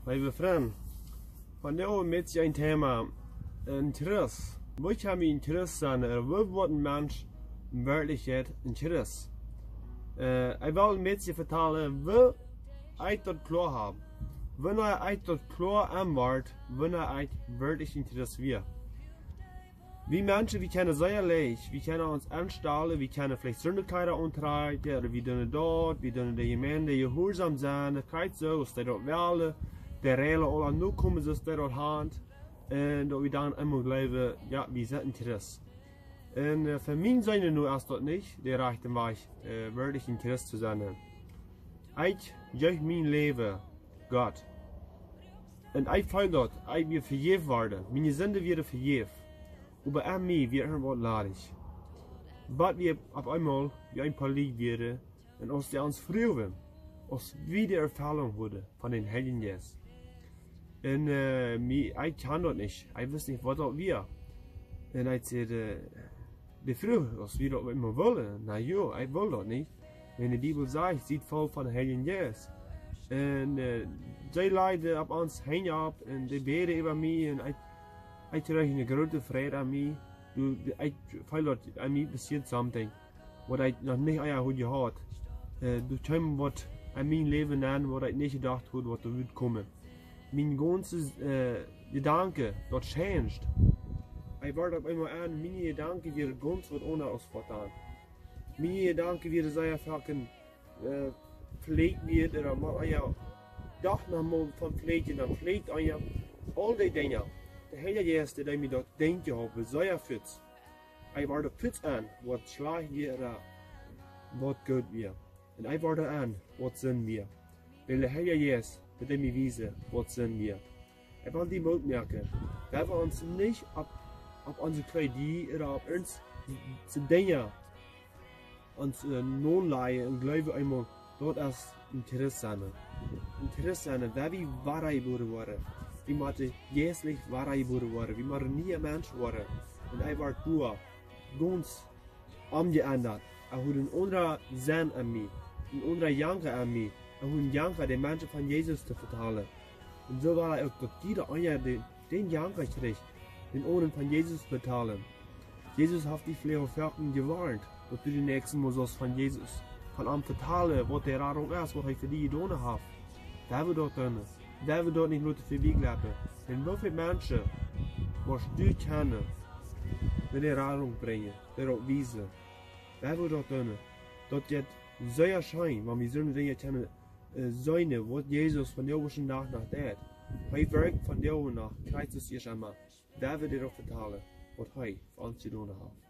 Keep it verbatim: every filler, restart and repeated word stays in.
Leewe Frind, vondoag met een Thema, een Christ. Woo kaun een Christ sennen? Ooda woo woat een Mensch en Werkjlichkjeit een Christ? Äh, ekj well een bät vetalen, woo ekj daut kloa hab. Wanea ekj daut kloa aunwort, wanea ekj werkjlich een Christ wia. Wie Menschen, wie kjennen sea leicht, wie kjennen ons aunstalen, wie kjennen veleicht Sindachskjleeda auntrakjen, ooda wie doonen daut, wie doonen de Jemeent jehuarsom sennen, daut jeit soo, aus dee daut wellen, de Räajlen aula nokomen, soo aus dee daut haben, un daut wie dan emma jleewen, jo, wie sent een Christ. Un, äh, fa mie sent nu es daut nich de rajchte Wajch, äh, werkjlich een Christ to sennen. Ekj jeef mien Läwen Gott. Un ekj feeld daut, ekj wia vejäft worden. Miene Sinden wieren vejäft. Oba aun mie wia irjentwaut ladich. Waut wia opp eemol, wia een poa Lied wieren, un aus dee ons fruagen, aus wie de Erfellunk wudden von dän Heiljen Jeist. Un, äh, mie, ekj kunn daut nich. Ekj wist nich, waut daut wia. Un ekj säd, äh, dee fruach, aus wie daut emma wullen. Na jo, ekj wull daut nich. Wan de Bibel sajcht, siet voll von Heiljen Jeist. Un, äh, see läden opp ons Henj opp un dee bäden äwa mie un ekj, ekj kjrieech eene groote Fräd aun mie. Du, ekj feeld daut aun mie passieed something, waut ekj noch nich ea haud jehaut. Äh, doa kjeem waut aun mien Läwen aun, waut ekj nich jedocht haud, waut doa wudd komen. Mien gaunze, äh, Jedanken, daut changed. Ekj wort opp eemol aun, miene Jedanken wieren gaunz waut aundasch aus waut dan. Miene Jedanken wieren sea foaken, äh, veleicht wia, ooda mau, jo, docht noch mol von veleicht, dan veleicht, jo. Aul dee Dinja. De Heilje Jeist, dee deed mie daut denkjen halpen, sea fuaz. Ekj wort fuaz aun, waut schlajcht wia, ooda waut goot wia. Un ekj wort aun, waut Sind wia. Wiels de Heilje Jeist, dee deed mie wiesen, waut Sind wia. Ekj well die Moot moaken, daut wie ons nich opp, opp onse Kjleeda ooda opp ons, soo Dinja, ons, äh, noläajen un jleewen eemol, daut es een Christ sennen. Een Christ sennen, wan wie wada jebuaren woaren. Wie motten jeistlich wada jebuaren woaren. Wie motten niee Menschen woaren. Un ekj wort doa gaunz omjeendat. Ekj haud een aundren Senn aun mie, een aundren Janka aun mie. Ekj haud een Janka, de Menschen von Jesus to vetalen. Un soo wia daut uk, daut jieda eena dee, dän Janka kjrieech, dän aundren von Jesus vetalen. Jesus haft die veleicht foaken jewoarnt, daut du daut näakjste Mol saust von Jesus, von am vetalen, waut de Radunk es, waut hee fa die jedonen haft. Wan wie daut doonen, wan wie daut nich loten vebie jleppen. Un woo väl Menschen woascht du kjennen, dee de Radunk brinjen, dee daut wiesen? Wan wie daut doonen, daut jeit sea scheen, wan wie soone Dinja kjennen, äh, seenen, waut Jesus vondoag dän Dach noch deit. Hee werkjt vondoag noch, Christus es emma. Wan wie daut vetalen, waut hee fa ons jedonen haft.